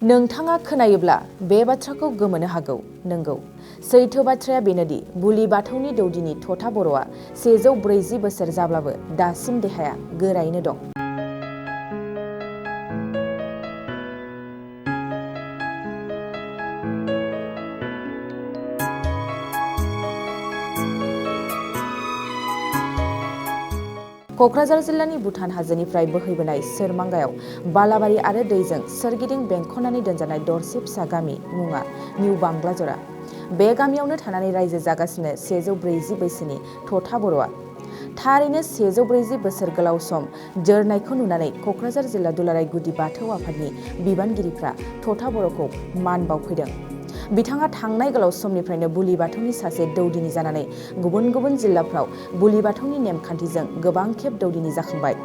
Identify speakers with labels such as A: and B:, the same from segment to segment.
A: नोंथाङा खोनायोब्ला बे बाथ्राखौ गोमोनो हागौ। नंगौ, सैथो बाथ्राया बेनोदि बुलि बाथौनि दौदिनि थथा बर'आ 140 बोसोर जाब्लाबो दासिम देहाया गोरायैनो दं। क'क्राझार जिल्लानि भुटान हाजोनिफ्राय बोहैबोनाय सोरमांगायाव बालाबारि आरो दैजों सोरगिदिं बेंखननानै दोनजानाय दरसे फिसा गामि मुङा निउ बांग्लाजरा। बे गामियावनो थानानै रायजो जागासिनो 140 बैसोनि थथा बर'आ। थारैनो 140 बोसोर गोलाव सम जोरनायखौ नुनानै क'क्राझार जिल्ला दुलाराय गुदि बाथौ आफादनि बिबानगिरिफ्रा थथा बर'खौ मान बावफैदों। बिथाङा थांनाय गोलाव समनिफ्रायनो बुलि बाथौनि सासे दौदिनि जानानै गुबुन गुबुन जिल्लाफ्राव बुलि बाथौनि नेमखान्थिजों गोबां खेब दौदिनि जाखांबाय।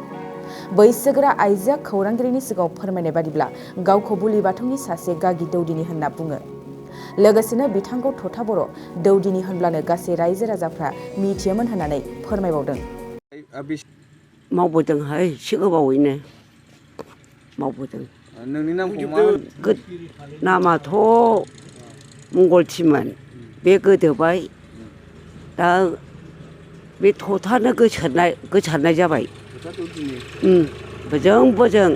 A: बैसोगोरा आइजोआ खौरांगिरिनि सिगाङाव फोरमायनाय बादिब्ला गावखौ बुलि बाथौनि सासे गागि दौदिनि होनना बुङो। लोगोसेनो बिथांखौ थथा बर' दौदिनि होनब्लानो गासै रायजो राजाफ्रा मिथियोमोन होननानै फोरमायबावदों।
B: मावबोदोंहाय एसे गोबावैनो मावबोदों।
C: नोंनि नामखौ मा
B: नामाथ' मंगलथिमोन। बे गोदोबाय दा बे थथानो गोसारनाय जाबाय। बोजों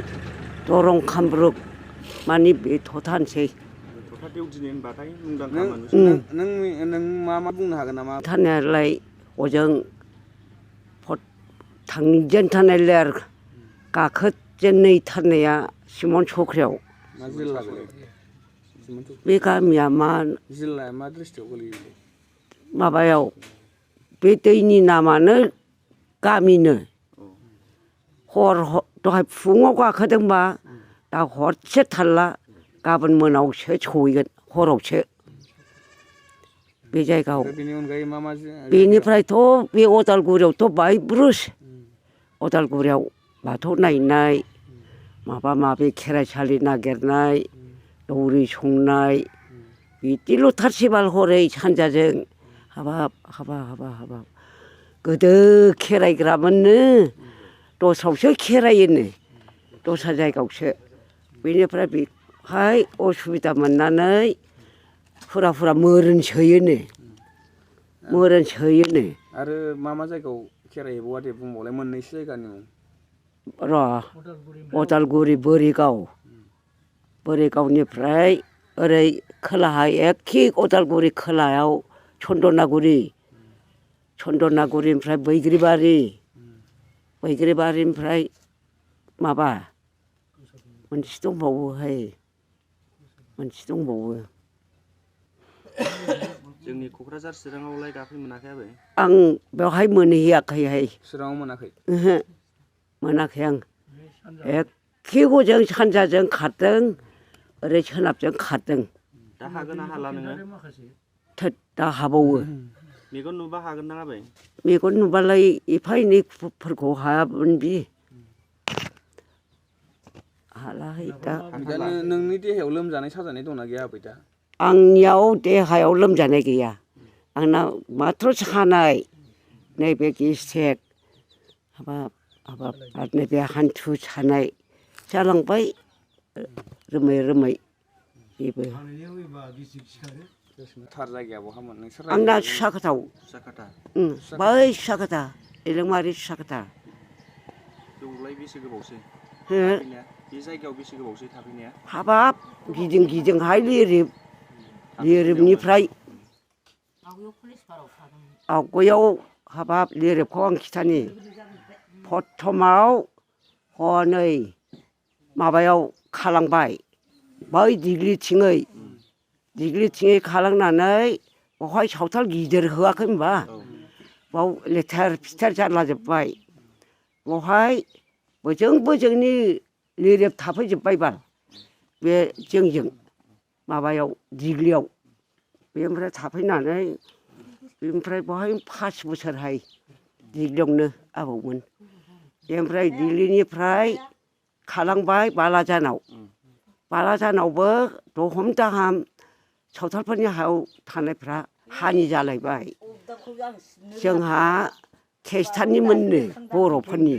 B: दरं कामरुप मानि बे थथानोसै।
C: थथा देउदिनि होनबाथाय मुंदांखा मानसि। नों मा बुंनो हागोन नामा?
B: थानायालाय हजों थांजेनथारनाय लेर गाखोजेनहैथारनाया सिमन सख्रियाव।
C: मा जिल्ला
B: बे गामिया मा
C: जिल्लाया मा डिस्ट्रिक्टआव गोलैयो?
B: माबायाव बे दैनि नामानो गामिनो। दहाय फुङाव गाखोदोंबा दा हरसे थारला गाबोन मोनायावसो सहैगोन, हरावसो बे जायगायाव।
C: बेनि अनगायै मा
B: बेनिफ्रायथ' बे अदालगुरियावथ' बायब्रुस। अदालगुरियाव बाथौ नायनाय, माबा माबि खेराइसालि नागिरनाय, दौरि संनाय, बिदिल'थारसै बाल हरै सानजाजों। हाबाब गोदो खेराइग्रामोननो। दस्रायावसो खेरायोनो, दस्रा जायगायावसो। बेनिफ्राय बेहाय असुबिदा मोननानै फुरा मोरोन सोयोनो।
C: आरो मा जायगायाव खेराइहैबावा दे बुंबावलाय मोननैसो जायगानि मुं।
B: अदालगुरि बोरिगावनिफ्राय ओरै खोलाहा एखे अदालगुरि खोलायाव चन्दनागुरिनिफ्राय बैग्रिबारिनिफ्राय माबा मोनसे दंबावोहाय,
C: जोंनि क'क्राझार चिराङावलाय गाखोनो मोनाखै आबै?
B: आं बेवहाय मोनहैयाखैहाय।
C: चिराङाव मोनाखै?
B: ओहो मोनाखै आं। एखे हजों सानजाजों खारदों, ओरै सोनाबजों खारदों।
C: दा हागोन ना हाला नोङो?
B: दा हाबावो।
C: मेगन नुबा हागोन ना आबै?
B: मेगन नुबालाय एफा एनैफोरखौ हायामोन बि। हालाहाय दा।
C: नोंनि देहायाव लोमजानाय साजानाय दंना गैया आबै दा?
B: आंनियाव देहायाव लोमजानाय गैया। आंना माथ्र' सानाय, नैबे गेस्ट्रिक, आरो नैबे हान्थु सानाय जालांबाय रोमै बेबो।
C: थार जायगाया बहामोन नोंसोर?
B: आंना सुसाकाताव। बै सुसाकाता, एलेंमारि सुसाकाता।
C: बेवलाय बेसे गोबावसै?
B: हो?
C: बे जायगायाव बेसे गोबावसै थाफैनाया?
B: हाबाब गिदिंहाय लिरिबनिफ्राय आवगायाव हाबाब लिरिबखौ आं खिथानि। प्रथमाव हनै माबायाव खालांबाय, बै दिग्लिथिङै खालांनानै बेवहाय सावथाल गिदिर होआखै होनबा? बाव लेथेर फिथेर जालाजोब्बाय। बेवहाय बोजोंनि लिरिब थाफैजोब्बाय बाल, बे जोंजों माबायाव दिग्लियाव। बेनिफ्राय थाफैनानै बेनिफ्राय बेवहाय 5 बोसोरहाय दिग्लियावनो आबौमोन। बेनिफ्राय दिग्लिनिफ्राय खालांबाय बालाजानावबो दहम दाहाम सावथालफोरनि हायाव थानायफ्रा हानि जालायबाय। जोंहा खृष्टाननिमोननो बर'फोरनि।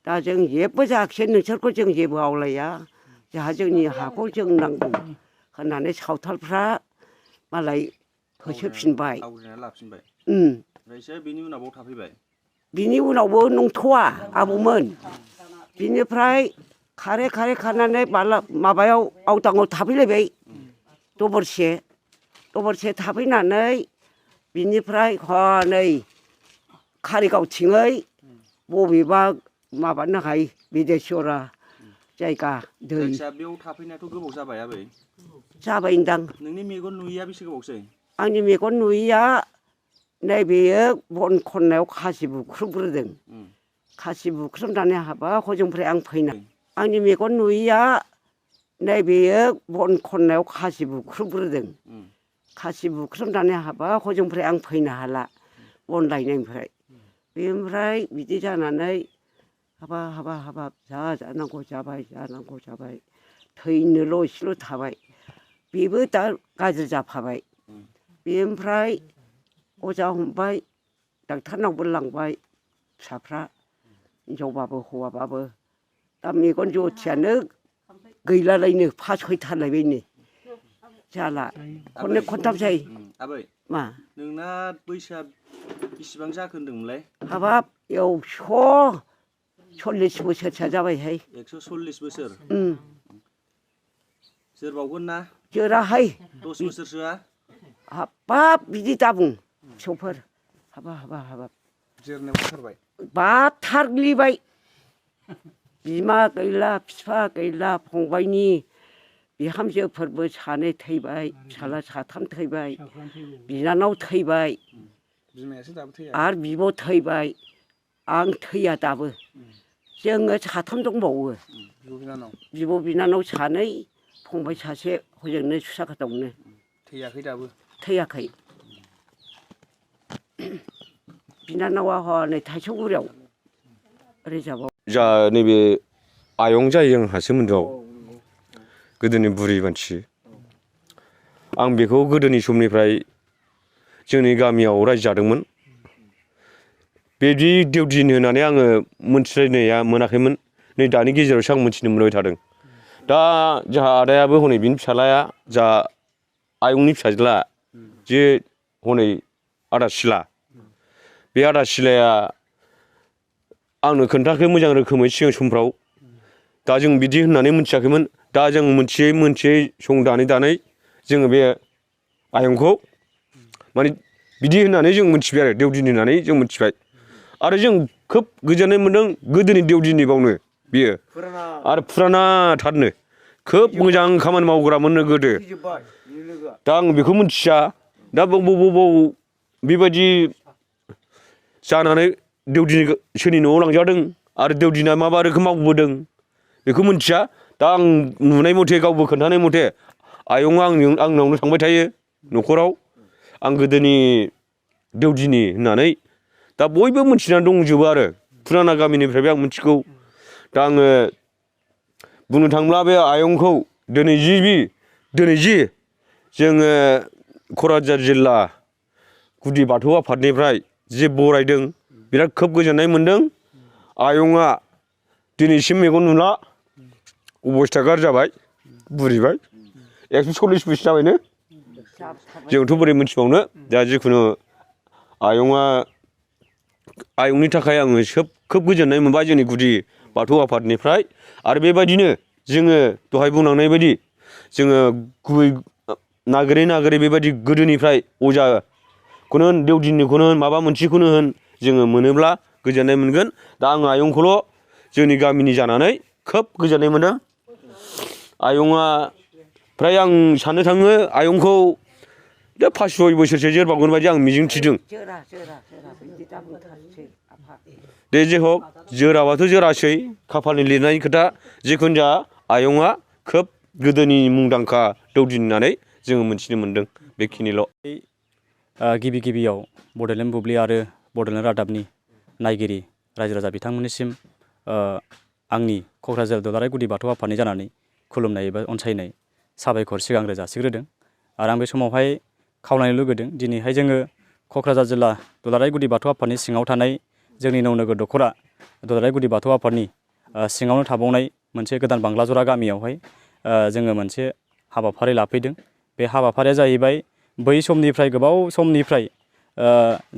B: दा जों जेबो जायाखिसै, नोंसोरखौ जों जेबो आवलाया, जोंहा जोंनि हाखौ जों नांगौ होननानै सावथालफ्रा मालाय होसोफिनबाय
C: आवग्रिनानै लाफिनबाय
B: उम
C: ओमफ्रायसो बिनि उनाव बाव थाफैबाय
B: बिनि उनावबो नंथ'वा आबौमोन बिनिफ्राय खारै खारै खारनानै माबायाव आवदाङाव थाफैलायबाय दबरसे थाफैनानै बिनिफ्राय हनै कारिगावथिङै बबेबा माबानो हाय बिदेशरा जायगा दै
C: जायखिया बेयाव थाफैनायाथ' गोबाव जाबाय आबै
B: जाबाय होनदां
C: नोंनि मेगन नुयैया बेसे गोबावसै
B: आंनि मेगन नुयैया नैबेयो बन खननायाव खासि बुख्रुबग्रोदों खासि बुख्रुबनानै हाबा हजोंनिफ्राय आं फैना आंनि मेगन नुयैया नैबेयो बन खननायाव खासि बुख्रुबग्रोदों खासि बुख्रुबनानै हाबा हजोंनिफ्राय आं फैनो हाला बन लायनायनिफ्राय बेनिफ्राय बिदि जानानै हाबाब जानांगौ जाबाय थैनोल' एसेल' थाबाय बेबो दा गाज्रि जाफाबाय बेनिफ्राय अजा हमबाय डाक्टारनावबो लांबाय फिसाफ्रा हिनजावबाबो हौवाबाबो दा मेगन ज्योतियानो गैलालायनो फास सयथारलायबायनो जाला खननै खनथामसै
C: आबै
B: मा
C: नोंना बैसोआ बेसेबां जाखो होनदोंमोनलाय
B: हाबाब 140 बोसोरसो जाबायहाय
C: 140 बोसोर जोरबावगोन ना
B: जोराहाय
C: 10 बोसोरसोआ
B: हाबाब बिदि दाबुं फिसौफोर हाबाब
C: जोरनायाव जाथारबाय
B: बाथारग्लिबाय बिमा गैला बिफा गैला फंबायनि बिहामजोफोरबो सानै थैबाय फिसाला साथाम थैबाय बिनानाव थैबाय
C: बिमायासो दाबो थैया
B: आरो बिब' थैबाय आं थैया दाबो जोङो साथाम दंबावो बिब' बिनानाव सानै फंबाय सासे हजोंनो सुसाकाटावनो
C: थैयाखै दाबो
B: थैयाखै बिनानावा हनै थाइसौगुरियाव रिजार्भआव
D: जा नैबे आयं जायो आंहा सोमोन्दोआव गोदोनि बुरि मानसि आं बेखौ गोदोनि समनिफ्राय जोंनि गामियाव रायजो जादोंमोन बिदि देउदिन होनानै आङो मोनथिलायनाया मोनाखैमोन नै दानि गेजेरावसो आं मोनथिनो मोनबाय थादों दा जोंहा आदायाबो हनै बिनि फिसालाया जा आयंनि फिसाज्ला जे हनै आदा सिला बे आदा सिलाया आंनो खोन्थायाखै मोजां रोखोमै सिगां समफ्राव दा जों बिदि होननानै मोनथियाखैमोन दा जों मोनथियै सं दानै जोङो बे आयंखौ माने बिदि होननानै जों मोनथिबाय आरो देउदिनि होननानै जों मोनथिबाय आरो जों खोब गोजोननाय मोन्दों गोदोनि देउदिनि बावनो बियो आरो फुरानाथारनो खोब मोजां खामानि मावग्रामोननो गोदो दा आं बेखौ मोनथिया दा बबाव बेबायदि जानानै देउदिनि सोरनि न'आव लांजादों आरो देउदिना माबा रोखोम मावबोदों बेखौ मोनथिया दा आं नुनाय मथे गावबो खोन्थानाय मथे आयंआ आंनावनो थांबाय थायो न'खराव आं गोदोनि देउदिनि होननानै दा बयबो मोनथिनानै दंजोबो आरो फुराना गामिनिफ्रायबो आं मिथिगौ दा आङो बुंनो थाङोब्ला बे आयंखौ दिनै जि जोङो क'क्राझार जिल्ला गुदि बाथौ आफादनिफ्राय जे बरायदों बिराद खोब गोजोननाय मोन्दों आयंआ दिनैसिम मेगन नुला अबस्था गाज्रि जाबाय बुरिबाय 140 बोसोर जाबायनो जोंथ' बोरै मोनथिबावनो दा जिखुनु आयंनि थाखाय आङो खोब गोजोननाय मोनबाय जोंनि गुदि बाथौ आफादनिफ्राय आरो बेबायदिनो जोङो दहाय बुंलांनाय बायदि जोङो गुबै नागिरै बेबायदि गोदोनिफ्राय अजाखौनो होन देउदिनिखौनो होन माबा मोनसेखौनो होन जोङो मोनोब्ला गोजोननाय मोनगोन दा आं आयंखौल' जोंनि गामिनि जानानै खोब गोजोननाय मोनदों आयंआ फ्राय आं साननो थाङो आयंखौ दा 5-6 बोसोरसो जोरबावगोन बायदि आं मिजिं थिदों दे जे हक जोराबाथ' जोरासै खाफालनि लिरनायनि खोथा जिखुनु जा आयंआ खोब गोदोनि मुंदांखा दौदिनि होननानै जोङो मोनथिनो मोन्दों बेखिनिल'
E: गिबियाव बड'लेण्ड बुब्लि आरो बड'लेण्ड रादाबनि नायगिरि रायजो राजा बिथांमोननिसिम आंनि क'क्राझार दुलाराय गुदि बाथौ आफादनि जानानै खुलुमनाय एबा अनसायनाय साबायखर सिगांग्रो जासिग्रोदों आरो आं बे समावहाय खावलायनो लुगैदों दिनैहाय जोङो क'क्राझार जिल्ला दुलाराय गुदि बाथौ आफादनि सिङाव थानाय जोंनि नौनोगोर दख'रा दुलाराय गुदि बाथौ आफादनि सिङावनो थाबावनाय मोनसे गोदान बांग्लाजरा गामियावहाय जोङो मोनसे हाबाफारि लाफैदों। बे हाबाफारिया जाहैबाय बै समनिफ्राय गोबाव समनिफ्राय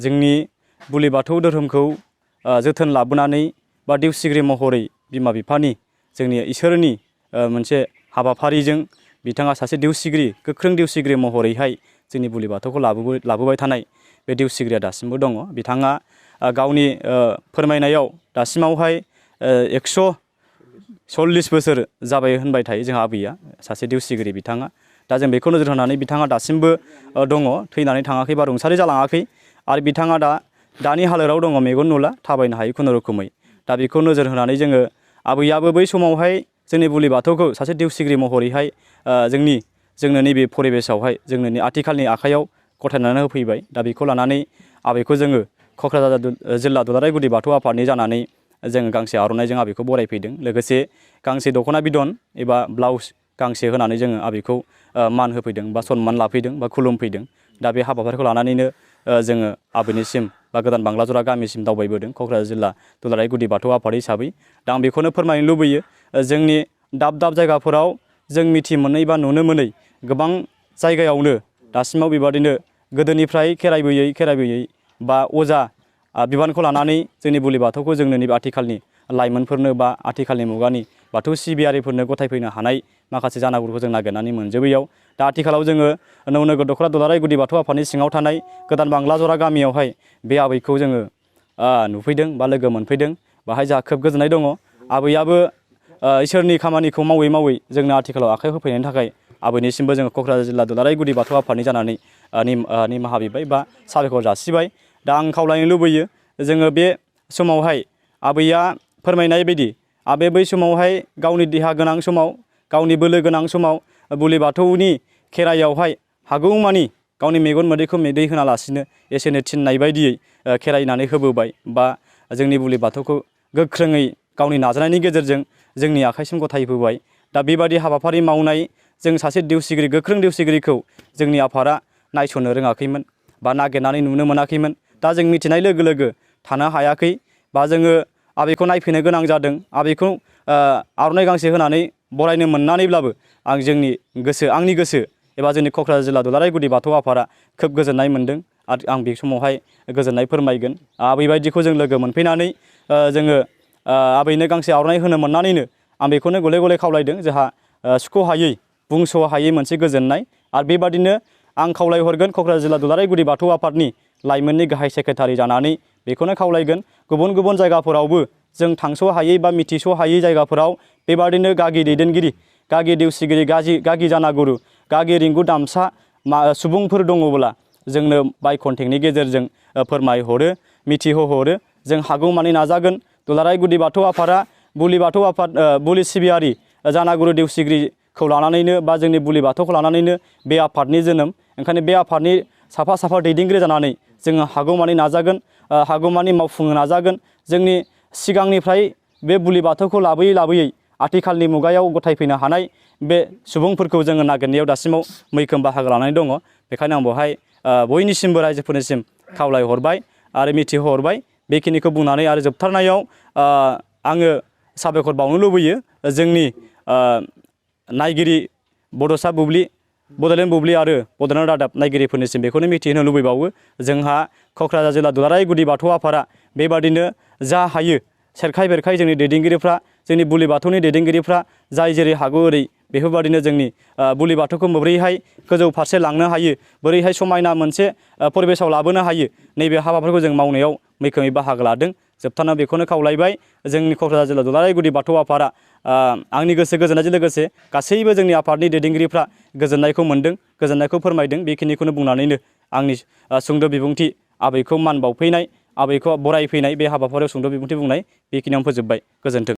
E: जोंनि बुलि बाथौ धोरोमखौ जोथोन लाबोनानै बा देवसिगिरि महरै बिमा बिफानि जोंनि इसोरनि मोनसे हाबाफारिजों बिथाङा सासे देवसिगिरि गोख्रों देवसिगिरि महरैहाय जोंनि बुलि बाथौखौ लाबोबाय थानाय बे देवसिगिरिया दासिमबो दङ। बिथाङा गावनि फोरमायनायाव दासिमावहाय 140 बोसोर जाबाय होनबाय थायो जोंहा आबैया, सासे देवसिगिरि बिथाङा। दा जों बेखौ नोजोर होनानै बिथाङा दासिमबो दङ, थैनानै थाङाखै बा रुंसारि जालाङाखै। आरो बिथाङा दानि हालोदाव दङ, मेगन नुला, थाबायनो हायै खुनुरुखुमै। दा बेखौ नोजोर होनानै जोङो आबैयाबो बै समावहाय जोंनि बुलि बाथौखौ सासे देवसिगिरि महरैहाय जोंनो नैबे परिबेसावहाय जोंनो आथिखालनि आखायाव गथायनानै होफैबाय। दा बेखौ लानानै आबैखौ जोङो क'क्राझार जिल्ला दुलाराय गुदि बाथौ आफादनि जानानै जोङो गांसे आर'नाइजों आबैखौ बरायफैदों। लोगोसे गांसे दख'ना बिदन एबा ब्लाउस गांसे होनानै जोङो आबैखौ मान होफैदों बा सनमान लाफैदों बा खुलुमफैदों। दा बे हाबाफारिखौ लानानैनो जोङो आबैनिसिम बा गोदान बांलाजरा गामिसिम दावबायबोदों क'क्राझार जिल्ला दुलाराय गुदि बाथौ आफाद हिसाबै। दा आं बेखौनो फोरमायनो लुबैयो, जोंनि दाब दाब जायगाफोराव जों मिथि मोनै बा नुनो मोनै गोबां जायगायावनो दासिमाव बेबादिनो गोदोनिफ्राय खेराइबोयै बा अजा बिबानखौ लानानै जोंनि बुलि बाथौखौ जोंनो नैबे आथिखालनि लाइमोनफोरनो बा आथिखालनि मुगानि बाथौ सिबियारिफोरनो गथायफैनो हानाय माखासे जानागुरुखौ जों नागिरनानै मोनजोबैयाव दा आथिखालाव जोङो नौनोगोर दख'रा दुलाराय गुदि बाथौ आफादनि सिङाव थानाय गोदान बांलाजरा गामियावहाय बे आबैखौ जोङो नुफैदों बा लोगो मोनफैदों। बाहाय जोंहा खोब गोजोननाय दङ। आबैयाबो इसोरनि खामानिखौ मावै मावै जोंनो आथिखालाव आखाइ होफैनायनि थाखाय आबैनिसिमबो जोङो क'क्राझार जिल्ला दुलाराय गुदि बाथौ आफादनि जानानै निमाहा बिबाय बा साबायखर जासिबाय। दा आं खावलायनो लुबैयो, जोङो बे समावहाय आबैया फोरमायनाय बायदि बै समावहाय गावनि देहा गोनां समाव, गावनि बोलो गोनां समाव बुलि बाथौनि खेराइयावहाय हागौमानि गावनि मेगन मोदैखौ मेदै होनालासिनो एसेनो थिननाय बायदियै खेराइनानै होबोबाय बा जोंनि बुलि बाथौखौ गोख्रोङै गावनि नाजानायनि गेजेरजों जोंनि आखाइसिम गथायहोबाय। दा बेबादि हाबाफारि मावनाय जों सासे देवसिगिरि, गोख्रों देवसिगिरिखौ जोंनि आफादा नायसननो रोङाखैमोन बा नागिरनानै नुनो मोनाखैमोन। दा जों मिथिनाय लोगो लोगो थानो हायाखै बा जोङो आबैखौ नायफैनो गोनां जादों। आबैखौ आर'नाइ गांसे होनानै बरायनो मोननानैब्लाबो आंनि गोसो एबा जोंनि क'क्राझार जिल्ला दुलाराय गुदि बाथौ आफादा खोब गोजोननाय मोनदों। आरो आं बे समावहाय गोजोननाय फोरमायगोन। आबै बायदिखौ जों लोगो मोनफैनानै जोङो आबैनो गांसे आर'नाइ होनो मोननानैनो आं बेखौनो गले गले खावलायदों। जोंहा सुख'हायै, बुंस'हायै मोनसे गोजोननाय। आरो बेबादिनो आं खावलायहरगोन क'क्राझार जिल्ला दुलाराय गुदि बाथौ आफादनि लाइमोननि गाहाय सेक्रेटारि जानानै बेखौनो खावलायगोन, गुबुन गुबुन जायगाफोरावबो जों थांस'हायै बा मिथिस'हायै जायगाफोराव बेबादिनो गागि दैदेनगिरि, गागि देवसिगिरि, गागि जानागुरु, गागि रिंगु दामसा सुबुंफोर दङब्ला जोंनो बाय कन्टेक्टनि गेजेरजों फोरमायहरो, मिथिहोहरो। जों हागौमानि नाजागोन। दुलाराय गुदि बाथौ आफादा बुलि सिबियारि जानागुरु देवसिगिरिखौ लानानैनो बा जोंनि बुलि बाथौखौ लानानैनो बे आफादनि जोनोम। ओंखायनो बे आफादनि साफा दैदेनगिरि जानानै जोङो हागौमानि नाजागोन, हागौमानि मावफुंनो नाजागोन। जोंनि सिगांनिफ्राय बे बुलि बाथौखौ लाबोयै आथिखालनि मुगायाव गथायफैनो हानाय बे सुबुंफोरखौ जोङो नागिरनायाव दासिमाव मैखोम बाहागो लानानै दङ। बेखायनो आं बेवहाय बयनिसिमबो रायजोफोरनिसिम खावलायहरबाय आरो मिथिहोहरबाय। बेखिनिखौ बुंनानै आरो जोबथारनायाव आङो साबायखर बावनो लुबैयो जोंनि नायगिरि बड'लेण्ड बुब्लि आरो बड'लेण्ड रादाब नायगिरिफोरनिसिम बेखौनो मिथिहोनो लुबैबावो। जोंहा क'क्राझार जिल्ला दुलाराय गुदि बाथौ आफादा बेबादिनो जा हायो सेरखाय बेरखाय जोंनि दैदेनगिरिफ्रा, जोंनि बुलि बाथौनि दैदेनगिरिफ्रा जाय जेरै हागौ ओरै बेफोरबादिनो जोंनि बुलि बाथौखौ बोरैहाय गोजौ फारसे लांनो हायो, बोरैहाय समायना मोनसे परिबेसाव लाबोनो हायो, नैबे हाबाफोरखौ जों मावनायाव मैखोमै बाहागो लादों। जोबथारनायाव बेखौनो खावलायबाय, जोंनि क'क्राझार जिल्ला दुलाराय गुदि बाथौ आफादा आंनि गोसो गोजोननायजों लोगोसे गासैबो जोंनि आफादनि दैदेनगिरिफ्रा गोजोननायखौ मोनदों, गोजोननायखौ फोरमायदों। बेखिनिखौनो बुंनानैनो आंनि सुंद' बिबुंथि, आबैखौ मान बावफैनाय, आबैखौ बरायफैनाय बे हाबाफारियाव सुंद' बिबुंथि बुंनाय बेखिनियावनो फोजोबबाय। गोजोन्थों।